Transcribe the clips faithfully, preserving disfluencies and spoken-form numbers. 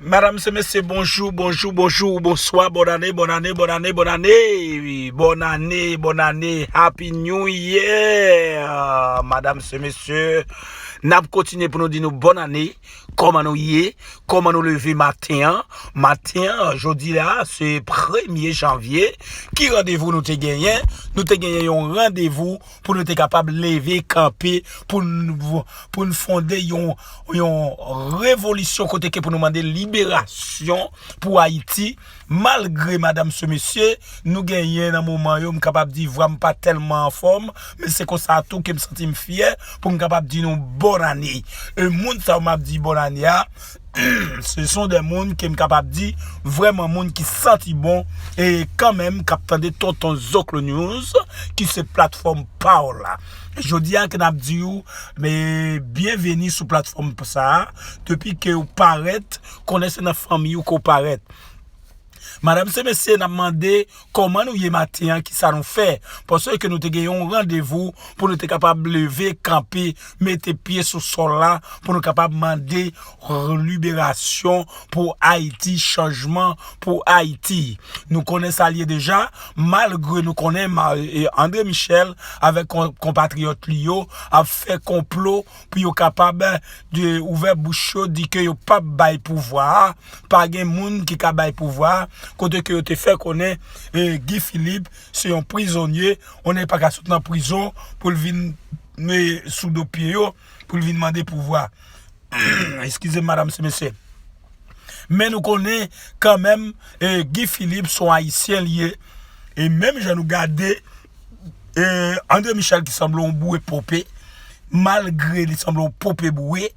Madam se mesye, bonjou, bonjou, bonjou, bonswa, bòn ane, bòn ane, bòn ane, bòn ane, bòn ane, bòn ane, Happy New Year! Madam se mesye, n ap kontinye pou nou di nou bòn ane, kòman nou ye, kòman nou leve maten an. Maten an, jodi la, se premye janvye, ki randevou nou te genyen? Nou te genyen yon randevou pou nou te kapab leve kanpe, pou n, pou n fonde yon, yon revolisyon kote ke pou nou mande liberasyon pou Ayiti. Malgre, madam se mesye, nou genyen nan moman yo, m kapab di vwa m pa tèlman anfòm, men se konsa tou ke m santi m fyè pou m kapab di nou bòn ane. E moun sa yo m ap di bòn ane a, se son de moun ke m kapab di vrèman moun ki santi bon, e kanmenm k ap tande Tonton Zoklo News, ki se platfòm pa w la. Jodi a ke n ap di w, men byenveni sou platfòm sa a. Depi ke w parèt, konnen se nan fanmi w ke w parèt. Madam se mesye, n ap mande kòman nou ye maten an, kisa nou fè. Paske nou te gen yon randevou pou nou te kapab leve kanpe, mete pye sou sòl la, pou nou kapab mande liberasyon pou Ayiti, chanjman pou Ayiti. Nou konnen sa l ye deja, malgre nou konnen ma- e André Michel avèk kon- konpatriyòt li yo ap fè konplo pou yo kapab de ouvè bouch yo, di ke yo p ap bay pouvwa a, pa gen moun ki ka bay pouvwa a, kote ke yo te fè konnen, e, Guy Philippe se yon prizonye, on nèg pa ka sot nan prizon pou l vin, e, sou do pye yo, pou l vin mande pouvwa. Eskize m, madam se mesye. Men nou konnen kanmenm, e, Guy Philippe se yon Ayisyen li ye. E menm jan nou gade, e, André Michel ki sanble yon boure pope, malgre li sanble yon pope boure,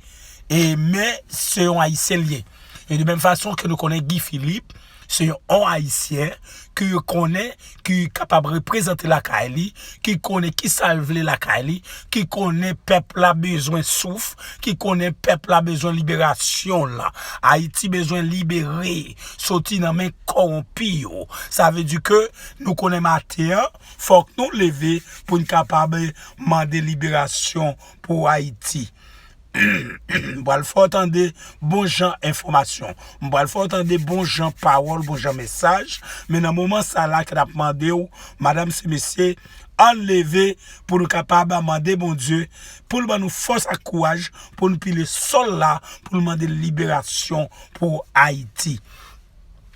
e, men se yon Ayisyen li ye. E de menm fason ke nou konnen Guy Philippe, se yon Ayisyen ke yo konnen ki kapab reprezante lakay li, ki konnen kisa l vle lakay li, ki konnen pèp la bezwen souf, ki konnen pèp la bezwen liberasyon la. Ayiti bezwen libere, soti nan men kòwonpi yo. Sa vle di ke nou konnen maten an, fòk nou leve pou n kapab mande liberasyon pou Ayiti. M pral fè w tande bon jan enfòmasyon. M pral fè w tande bon jan pawòl, bon jan mesaj. Men nan moman sa la ke n ap mande w, madam se mesye, ann leve pou nou kapab mande Bondye pou l ban nou fòs ak kouraj pou nou pile sòl la, pou nou mande liberasyon pou Ayiti.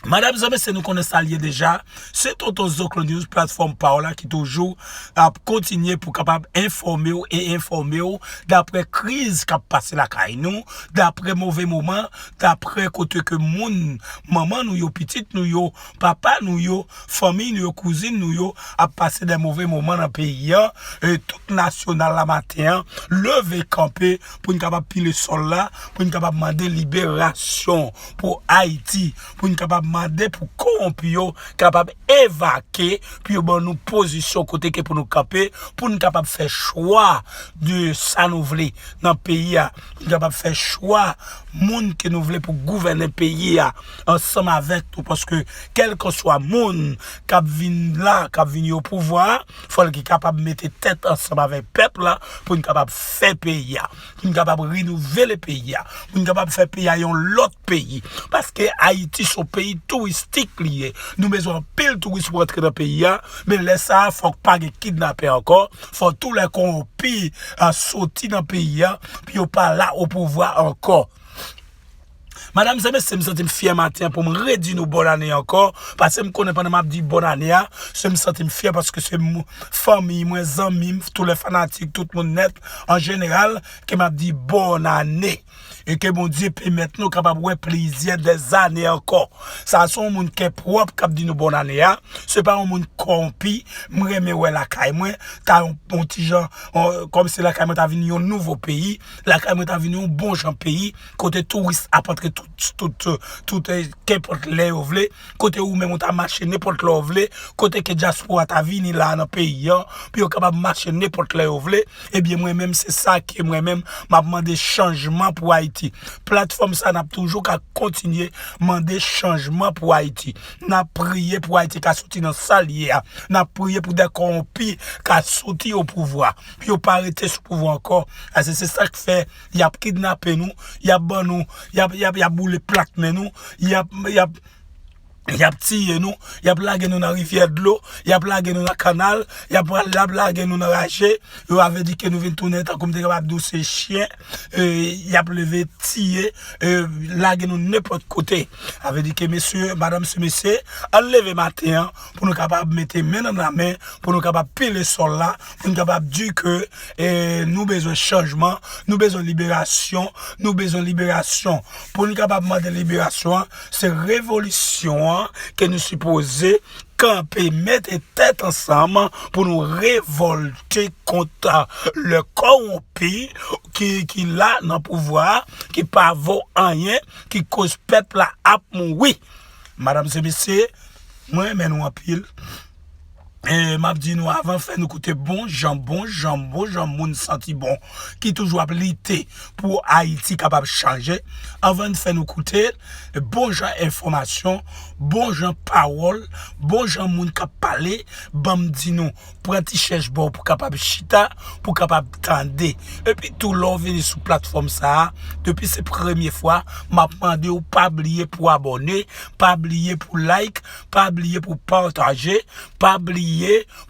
Madam e mesye, nou konnen sa l ye deja. Se Tonton Zoklo News, platfòm pa w la ki toujou ap kontinye pou kapab enfòme w e enfòme w daprè kriz k ap pase lakay nou, daprè move moman, daprè kote ke moun, manman nou yo, pitit nou yo, papa nou yo, fanmi nou yo, kouzin nou yo ap pase de move moman nan peyi a. E tout nasyonal la maten an leve kanpe pou n kapab pile sòl la, pou n kapab mande liberasyon pou Ayiti, pou n kapab mande pou kowonpi yo kapab evake, pou yo ban nou pozisyon kote ke pou nou kanpe, pou n kapab fè chwa de sa nou vle nan peyi a, pou n kapab fè chwa moun ke nou vle pou gouvène peyi a ansanm avèk nou, paske kèlkanswa moun k ap vin la, k ap vin yo pouvwa a, fò l ki kapab mete tèt ansanm avèk pèp la pou n kapab fè peyi a, pou n kapab renouvle peyi a, pou n kapab fè peyi a yon lòt peyi. Paske Ayiti se yon peyi touristik li ye. Nou bezwen anpil touris pou antre nan peyi a, men lè sa a, fòk pa gen kidnapè ankò, fò tou lè kowonpi a soti nan peyi a, pou yo pa la o pouvwa ankò. Madam e mesye, m santi m fyè maten an pou m redi nou bòn ane ankò, paske m konnen pandan m ap di bòn ane a, se m santi m fyè paske se mou- fanmi mwen, zanmi m, tou lè fanatik, tout moun nèt, an jeneral, ke m ap di bòn ane. E ke Bondye pèmèt nou kapab wè plizyè dèzane ankò. Sa se yon moun kè pwòp k ap di nou bòn ane a. Se pa yon moun kòwonpi. M renmen wè lakay mwen ta yon, yon ti jan, yon- kòmsi lakay mwen ta vin yon nouvo peyi. Lakay mwen ta vin yon bon jan peyi, kote touris ap antre tout, tout, tout, eh, kenpòt lè yo vle, kote ou menm ou ta mache nenpòt lè w vle, kote ke dyaspora ta vini la nan peyi an, pou yo kapab mache nenpòt lè yo vle. Ebyen, mwen menm, se sa ke mwen menm, m ap mande chanjman pou Ayiti. Platfòm sa, n ap toujou ka kontinye mande chanjman pou Ayiti. N ap priye pou Ayiti ka soti nan sa l ye a. N ap priye pou de kòwonpi ka soti o pouvwa. Pou yo pa rete sou pouvwa ankò. Paske se sa k fè y ap kidnape nou, y ap ban nou, y ap, y ap, y ap boule plat men nou, y ap, y ap, y ap tiye nou, y ap lage nou nan rivyè dlo, y ap lage nou nan kanal, y ap, y ap lage nou nan raje. Yo avè di ke nou vin tounen tankou m te kapab di w se chyen, e, y ap leve tiye, e, lage nou nenpòt kote. Avè di ke mesye, madanm, se mesye, ann leve maten an pou nou kapab mete men nan men, pou nou kapab pile sòl la, pou nou kapab di ke, e, nou bezwen chanjman, nou bezwen liberasyon, nou bezwen liberasyon. Pou nou kapab mande liberasyon an, se revolisyon an ke nou sipoze kanpe, mete tèt ansanm pou nou revòlte kont le kowonpi ki, ki la nan pouvwa, ki pa vo anyen, ki koz pèp la ap mouri. Madanm e mesye, mwen renmen nou anpil. E m ap di nou, avan fè nou koute bon jan, bon jan, bon jan moun santi bon, ki toujou ap lite pou Ayiti kapab chanje. Avan n fè nou koute bon jan enfòmasyon, bon jan pawòl, bon jan moun k ap pale, ban m di nou, pran ti chèz ba w pou kapab chita, pou kapab tande. Epi tou, lè w vini sou platfòm sa a, depi se premye fwa, m ap mande w pa bliye pou abòne, pa bliye pou like, pa bliye pou pataje, pa bliye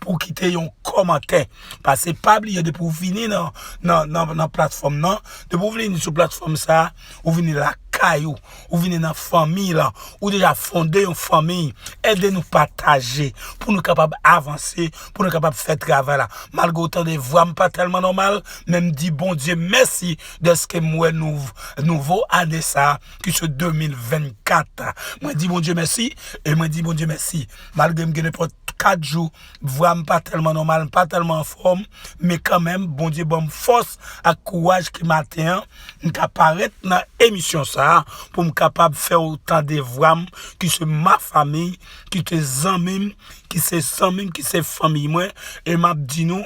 pou kite yon kòmantè. Paske pa bliye, depi w vini nan, nan, nan, nan platfòm nan, depi w vini sou platfòm sa a, ou vini lakay ou, ou vini nan fanmi lan, ou deja fonde yon fanmi. Ede nou pataje pou nou kapab avanse, pou nou kapab fè travay la. Malgre w tande vwa m pa tèlman nòmal, men m di Bondye mèsi dèske m wè nouv-, nouvo ane sa a, ki se de mil vennkat. Mwen di Bondye mèsi, e mwen di Bondye mèsi. Malgre m gen nenpòt kat jou, vwa m pa tèlman nòmal, m pa tèlman anfòm, men kanmenm, Bondye ban m fòs ak kouraj ki maten an, m ka parèt nan emisyon sa a, pou m kapab fè w tande vwa m, ki se ma famille, ki se zanmi m, ki se zanmi m, ki se fanmi mwen, e m ap di nou,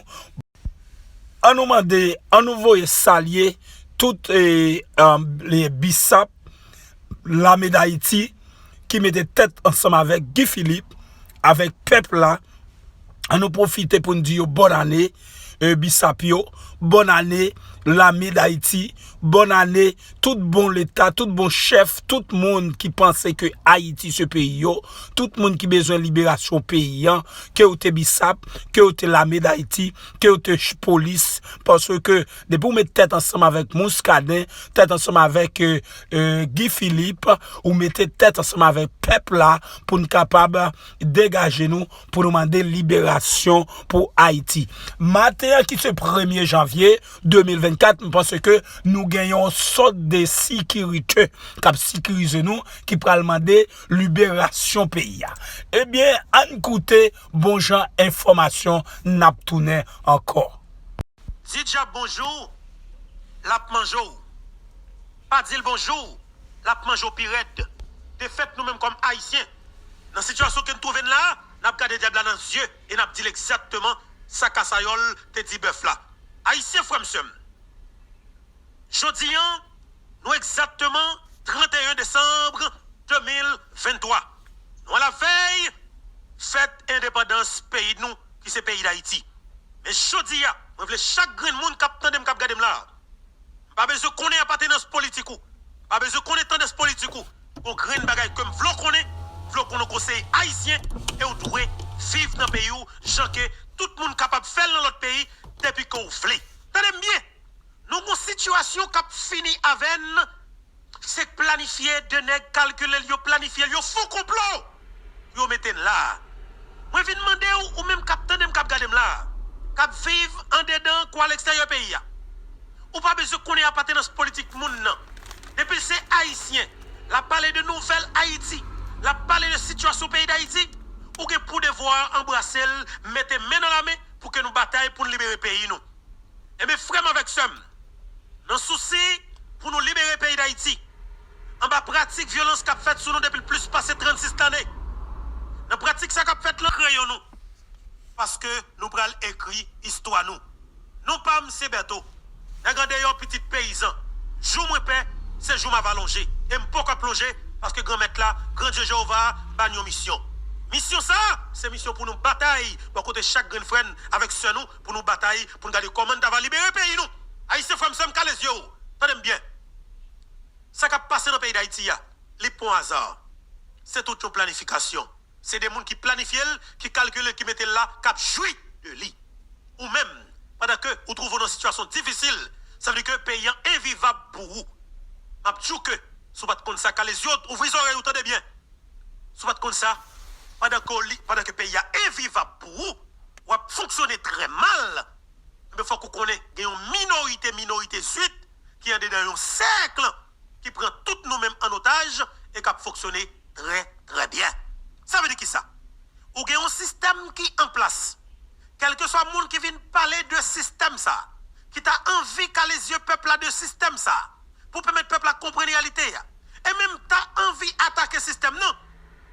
ann nou mande, ann nou voye salye tout, e, e, le bisap, Lame Dayiti, ki mete tèt ansanm avèk Guy Philippe, avèk pèp la. Ann nou pwofite pou n di yo bòn ane, e, bisap yo, bòn ane, Lame Dayiti, bòn ane, tout bon leta, tout bon chèf, tout moun ki panse ke Ayiti se peyi yo, tout moun ki bezwen liberasyon peyi an, ke w te bisap, ke w te Lame Dayiti, ke w te ch-, polis, paske depi w met tèt ansanm avèk Muscadin, tèt ansanm avèk, e, e, Guy Philippe, ou mete tèt ansanm avèk pèp la pou n kapab degaje nou, pou nou mande liberasyon pou Ayiti. Maten an ki se premye janvye de mil vennkat, m panse ke nou gen yon sòt de sekirite k ap sekirize nou, ki pral mande liberasyon peyi a. Ebyen, ann koute bon jan enfòmasyon, n ap tounen ankò. Di dyab bonjou, l ap manje w. Pa di l bonjou, l ap manje w pi rèd. Defèt nou menm kòm Ayisyen, nan sitiyasyon ke n twouve n la a, n ap gade dyab la nan zye e n ap di l egzakteman sa Kasayòl te di bèf la. Ayisyen, frè m, sè m, jodi a, nou egzakteman trannteyen desanm de mil venntwa. Nou alavèy fèt endepandans peyi nou, ki se peyi Dayiti. Men jodi a, mwen vle chak grenn moun k ap tande m, k ap gade m la, m pa bezwen konnen apatenans politik ou, m pa bezwen konnen tandans politik ou. Gon grenn bagay ke m vle w konnen, m vle w konnen w se Ayisyen e w dwe viv nan peyi w jan ke tout moun kapab fè l nan lòt peyi depi ke w vle. Tande m byen! Nou gon sitiyasyon k ap fini avè n, se planifye, de nèg kalkile l, yo planifye l, yo fè yon konplo pou yo mete n la a. Mwen vin mande w, ou menm k ap tande m, k ap gade m la a, k ap viv andedan kou aleksteryè peyi a, ou pa bezwen konnen apatenans politik moun nan. Depi l se Ayisyen, l ap pale de nouvèl Ayiti, l ap pale de sitiyasyon peyi Dayiti, ou gen pou devwa anbrase l, mete men nan lamen pou ke nou batay pou n libere peyi nou. Ebyen, frè m avèk sè m, nan sousi pou nou libere peyi Dayiti, anba pratik vyolans k ap fèt sou nou depi l plis pase trannsis lane, nan pratik sa k ap fèt lan kreyon nou, paske nou pral ekri istwa nou. Non pa m se Bèto, nèg andeyò, pitit peyizan. Jou mwen pè, se jou m ava lonje. E m poko ap lonje, paske Granmèt la, Grandye Jewova, ba n yon misyon. Misyon sa a, se misyon pou nou batay bò kote chak grenn frè n avèk sè nou, pou nou batay, pou n gade kòman n ta va libere peyi nou. Ayisyen, frè m, sè m, kale zye w, tande m byen. Sa k ap pase nan peyi Dayiti a, li pa yon aza. Se tout yon planifikasyon. Se de moun ki planifye l, ki kalkile l, ki mete l la, k ap jwi de li. Ou menm, pandan ke ou twouve w nan sitiyasyon difisil, sa vle di ke peyi an envivab pou ou. M ap di w ke, si w pa t konn sa, kale zye w, ouvri zòrèy ou, tande byen. Si w pa t konn sa, pandan ke, li, pandan ke peyi a envivab pou ou, w ap fonksyone trè mal, enben fòk ou konnen gen yon minorite, minorite zwit ki andedan yon sèk ki pran tout nou menm an otaj e k ap fonksyone trè, trè byen. Sa vle di kisa? Ou gen yon sistèm ki an plas. Kèlkeswa moun ki vin pale de sistèm sa, ki ta anvi kale zye pèp la de sistèm sa, pou pèmèt pèp la konprann reyalite a, e menm ta anvi atake sistèm nan,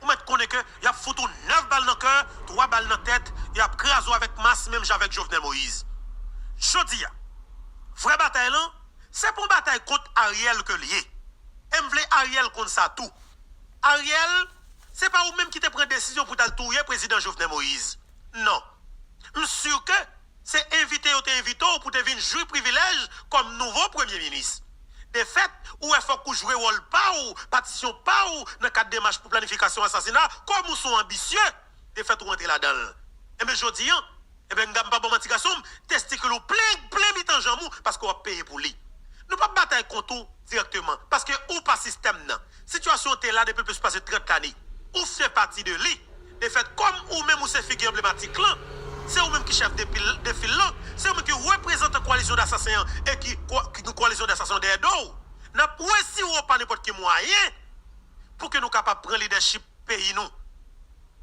ou mèt konnen ke y ap fout ou nèf bal nan kè, twa bal nan tèt, y ap kraze w avèk mas menm jan avèk Jovenel Moïse. Jodi a, vrè batay lan, se pa yon batay kont Ariel ke l ye. E m vle Ariel konn sa tou. Ariel, se pa ou menm ki te pran desizyon pou t al touye prezidan Jovenel Moïse. Non. M si ke se envite yo te envite w pou te vin jwi privilèj kòm nouvo premye minis. Defèt, ou wè fòk ou jwe wòl pa w, patisyon pa w nan kad demach pou planifikasyon asasina, kòm ou se yon anbisye, defèt ou rantre ladan l. Enben jodi an, enben m pa ba w manti gason m, testikil ou plen, plen mitan janm ou, paske w ap peye pou li. Nou p ap batay kont ou dirèkteman, paske ou pa sistèm nan. Sitiyasyon an te la depi plis pase trant lane. Ou fè pati de li. Defèt, kòm ou menm ou se figi anblematik lan, se ou menm ki chèf de pil, de fil lan, se ou menm ki reprezantan koalizyon dasasen an e ki, ki gen koalizyon dasasen an dèyè do w. N ap wè si ou pa nenpòt ki mwayen pou ke nou kapab pran lidèchip peyi nou,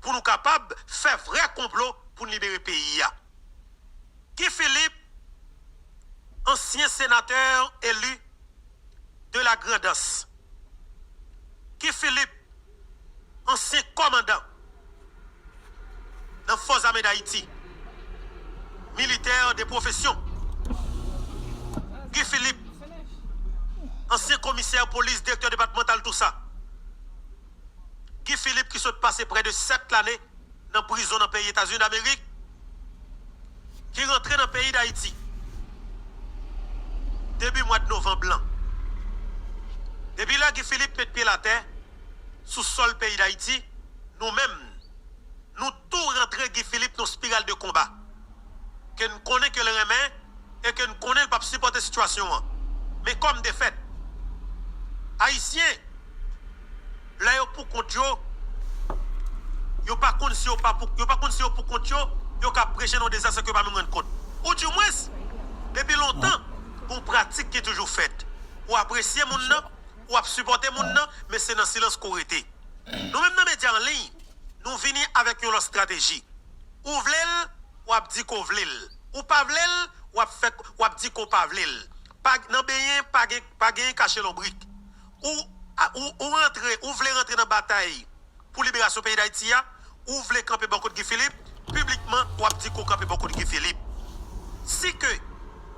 pou nou kapab fè vrè konplo pou n libere peyi a. Guy Philippe, ansyen senatè eli de la Grandans. Guy Philippe, ansyen kòmandan nan Fòs Ame Dayiti, militè de pwofesyon. Guy Philippe, ansyen komisè polis, direktè depatmantal, tou sa. Guy Philippe ki sot pase prè de sèt lane nan prizon nan peyi Etazini Damerik, ki rantre nan peyi Dayiti debi mwa novanm lan. Depi lè Guy Philippe met pye l atè sou sòl peyi Dayiti, nou menm, nou tou rantre Guy Philippe nan spiral de konba ke n konnen ke l renmen e ke n konnen l p ap sipòte sitiyasyon an. Men kòm defèt, Ayisyen, lè yo pou kont yo, yo pa konn si yo pa pou, yo pa konn si yo pou kont yo, yo ka preche nan dezas san ke yo pa menm rann kont. Oudimwens, depi lontan, gon pratik ki toujou fèt. Ou apresye moun nan, ou ap sipòte moun nan, men se nan silans ke w rete. Nou menm nan medya an liy, nou vini avèk yon lòt estrateji. Ou vle l, w ap di ke w vle l. Ou pa vle l, w ap fè, w ap di ke w pa vle l. Pa, nan benyen, pa gen, pa genyen kache lonbrik. Ou, a, ou, ou rantre, ou vle rantre nan batay pou liberasyon peyi Dayiti a, ou vle kanpe bò kot Guy Philippe, piblikman, w ap di ke w kanpe bò kot Guy Philippe. Si ke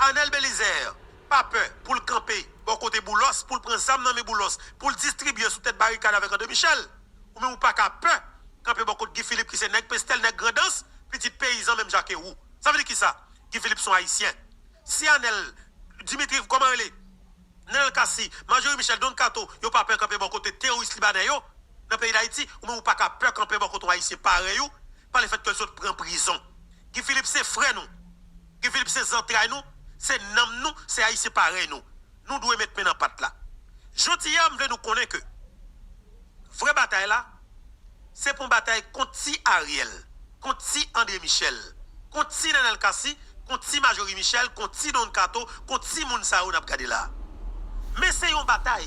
Anèl Belizaire pa pè pou l kanpe bò kote Boulos, pou l pran zam nan men Boulos, pou l distribye sou tèt barikad avèk André Michel, ou menm ou pa ka pè kanpe bò kot Guy Philippe ki se nèg Pestèl, nèg Grandans, pitit peyizan menm jan ke ou. Sa vle di kisa? Guy Philippe se yon Ayisyen. Si Anèl, Dimitri, kòman rele? Nenel Cassy, Marjorie Michel, Don Kato, yo pa pè kanpe bò kote teworis libanè yo nan peyi Dayiti, ou menm ou pa ka pè kanpe bò kote yon Ayisyen parèy ou, pa lefèt ke l sot pran prizon. Guy Philippe se frè nou. Guy Philippe se zantray nou, se nanm nou, se Ayisyen parèy nou. Nou dwe met men nan pat la. Jodi a, m vle nou konnen ke vrè batay la, se pa yon batay kont ti Ariel, kont ti André Michel, kont ti Nenel Cassy, kont ti Marjorie Michel, kont ti Don Kato, kont ti moun sa yo n ap gade la. Men se yon batay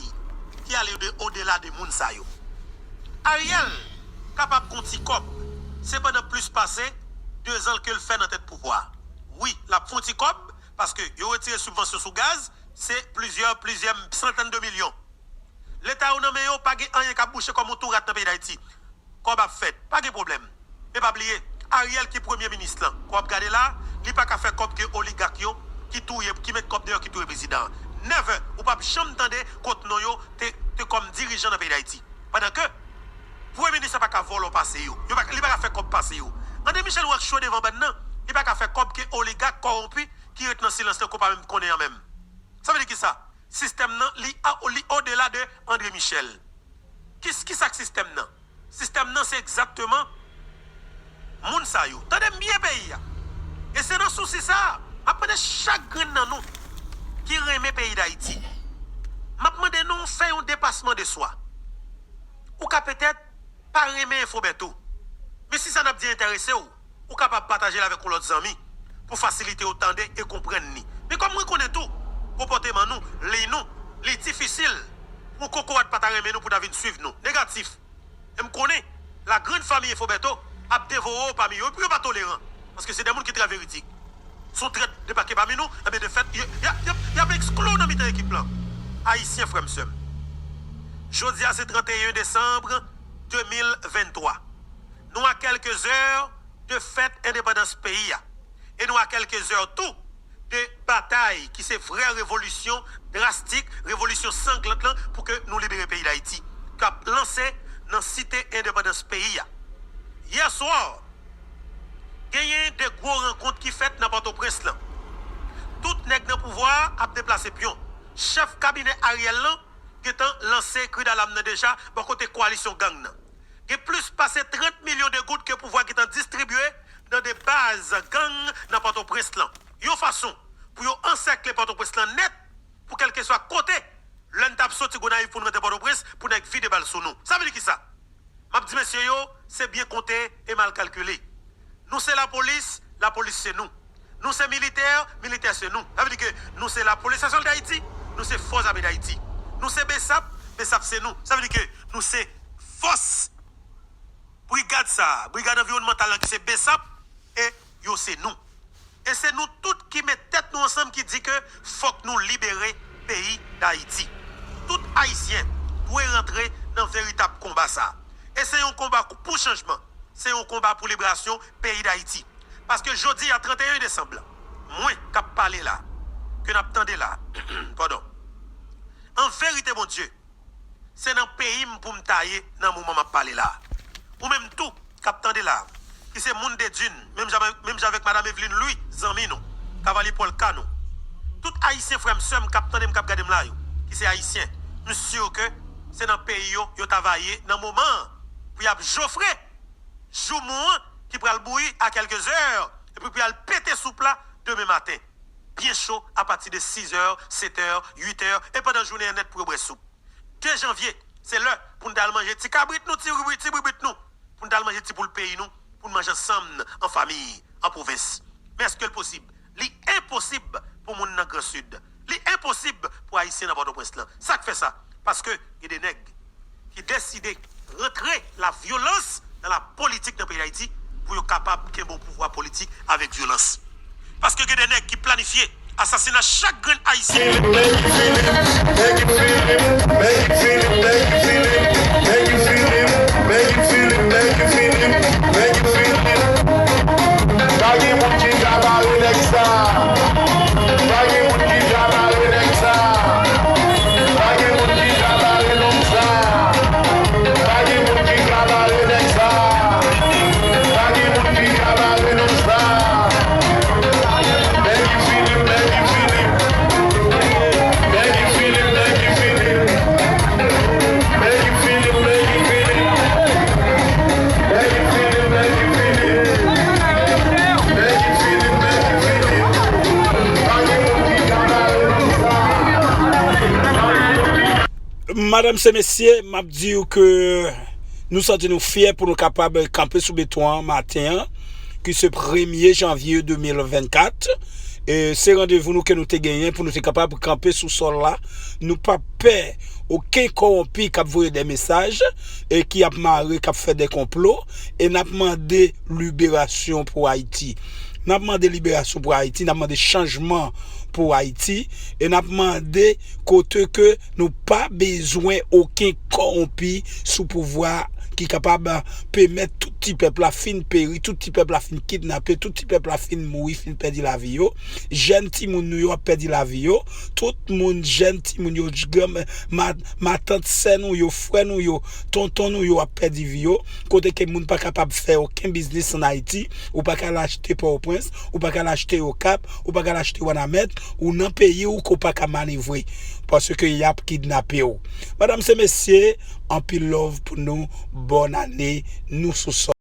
ki ale de, odela de moun sa yo. Ariel kapab gen yon ti kòb, sepandan plis pase dezan ke l fè nan tèt pouvwa. Wi, l ap fè yon ti kòb, paske yo retire sibvansyon sou gaz, se plizyè, plizyè santèn de milyon. Leta yo nan men yo, pa gen anyen k ap bouche kòm yon tou rat nan peyi Dayiti. Kòb ap fèt, pa gen pwoblèm. Men pa bliye, Ariel ki premye minis lan, ke w ap gade la, li pa ka fè kòb ke oligak yo ki touye, ki met kòb deyò, ki touye prezidan an. Never, ou p ap janm tande kot non yo te, te kòm dirijan nan peyi Dayiti. Pandan ke premye minis la pa ka vòlò pase yo. Yo pa, li pa ka fè kòb pase yo. André Michel wè k cho devan bann nan, li pa ka fè kòb ke oligak kòwonpi ki ret nan silans lan ke w pa menm konnen an menm. Sa vle di kisa? Sistèm nan, li, a- li odela de André Michel. Ki, ki sa k sistèm nan? Sistèm nan se egzakteman moun sa yo. Tande m byen, peyi a. E se nan sousi sa a, m ap mande chak grenn nan nou ki renmen peyi Dayiti. M ap mande nou fè yon depasman de swa. Ou ka petèt pa renmen Enfo Bèto. Men si sa n ap di enterese w, ou kapab pataje l avèk yon lòt zanmi pou fasilite w tande e konprann li. Men kòm mwen konnen tou, konpòteman nou, liy nou, li difisil pou yon kokorat pa ta renmen nou pou ta vin swiv nou. Negatif. E m konnen, la grande famille Enfo Bèto ap devore w pami yo, epi yo pa toleran, paske se de moun ki trè veridik. Si w trèt debake pami nou, enben de fèt, y, y, y, y ap ekskli w nan mitan ekip lan. Ayisyen, frè m, sè m, jodi a se trannteyen desanm de mil venntwa. Nou a kèlke zè de fèt endepandans peyi a. E nou a kèlke zè tou de batay ki se vrè revolisyon drastik, revolisyon sanglant lan pou ke nou libere peyi Dayiti, k ap lanse nan Site Endepandans peyi a. Yè swa, genyen de gwo rankont ki fèt nan Pòtoprens lan. Tout nèg nan pouvwa a ap deplase pyon. Chèf kabinè Ariel lan gentan lanse kri dalam nan deja bò kote kowalisyon gang nan. Gen plis pase trant milyon de goud ke pouvwa gentan distribye nan de baz gang nan Pòtoprens lan, yon fason pou yo ansèkle Pòtoprens lan nèt, pou kèlkeswa kote, lè n t ap soti Gonayiv pou n rantre Pòtoprens, pou nèg vide bal sou nou. Sa vle di kisa? M ap di mesye yo, se byen konte e mal kalkile. Nou se lapolis, lapolis se nou. Nou se militè, militè se nou. Sa vle di ke nou se Lapolis Nasyonal Dayiti, nou se Fòs Ame Dayiti. Nou se BSAP, BSAP se nou. Sa vle di ke nou se fòs brigad sa a, brigad anviwònmantal lan ki se BSAP, e yo se nou. E se nou tout ki met tèt nou ansanm ki di ke fòk nou libere peyi Dayiti. Tout Ayisyen dwe rantre nan veritab konba sa a. E se yon konba pou chanjman. Se yon konba pou liberasyon peyi Dayiti. Paske jodi a, trannteyen desanm lan, mwen k ap pale la, ke n ap tande la, padon, an verite, Bondye, se nan peyi m pou m ta ye nan moman m ap pale la. Ou menm tou, k ap tande la, ki se moun de Dune, menm jan, menm jan avèk Madanm Eveline Louis, zanmi nou, Kavalye Pòlka nou. Tout Ayisyen, frè m, sè m, k ap tande m, k ap gade m la yo, ki se Ayisyen, m si ke se nan peyi yo, yo ta va ye nan moman an, pou y ap jofre joumou an ki pral bouyi a kèlke zè, epi pou y al pete soup la demen maten, byen cho, apati de sizè, setè, uitè, e pandan jounen an nèt pou yo bwè soup. De janvye, se lè pou n ta al manje ti kabrit nou, ti bribrit, ti bribrit nou, pou n ta al manje ti poul peyi nou, pou n manje ansanm an fanmi, an pwovens. Men èske l posib? Li enposib pou moun nan Gran Sid. Li enposib pou Ayisyen nan Pòtoprens lan. Sa k fè sa? Paske gen de nèg ki deside rantre la vyolans nan la politik nan peyi Dayiti pou yo kapab kenbe yon pouvwa politik avèk vyolans. Paske gen de nèg ki planifye asasina chak grenn Ayisyen. Pa gen moun ki ka bare nèg sa. Pa gen moun ki ka bare nèg sa. Pa gen moun ki ka bare nonm sa. Pa gen moun ki ka bare nèg sa. Pa gen moun ki ka bare nonm sa. Make it feel it, make it feel it. Make it feel it, make it feel it. Make it feel it, make it feel it. Make it feel it, make it feel it. Make it feel it, make it feel it. Pa gen moun ki ka bare nonm sa. Madanm e mesye, m ap di w ke nou santi nou fyè pou nou kapab kanpe sou beton an maten an, ki se premye janvye de mil vennkat. E se randevou nou ke nou te genyen pou nou te kapab kanpe sou sòl la. Nou p ap pè okenn kòwonpi k ap voye de mesaj e ki ap mare, k ap fè de konplo. E n ap mande liberasyon pou Ayiti. N ap mande liberasyon pou Ayiti, n ap mande chanjman pou Ayiti. E n ap mande kote ke nou pa bezwen okenn kòwonpi sou pouvwa ki kapab pèmèt tout ti pèp la fin peri, tout ti pèp la fin kidnape, tout ti pèp la fin mouri, fin pèdi lavi yo. Jèn timoun nou yo ap pèdi lavi yo. Tout moun, jèn timoun yo, granm-, ma-, matant, sè nou yo, frè nou yo, tonton nou yo ap pèdi vi yo. Kote ke moun pa kapab fè okenn biznis ann Ayiti, ou pa ka al achte Pòtoprens, ou pa ka al achte Okap, ou pa ka al achte Wanament, ou nan peyi w ke w pa ka manevre. paske y ap kidnape w. Medam e mesye, anpil love pou nou. Bòn ane, nou sou sòl.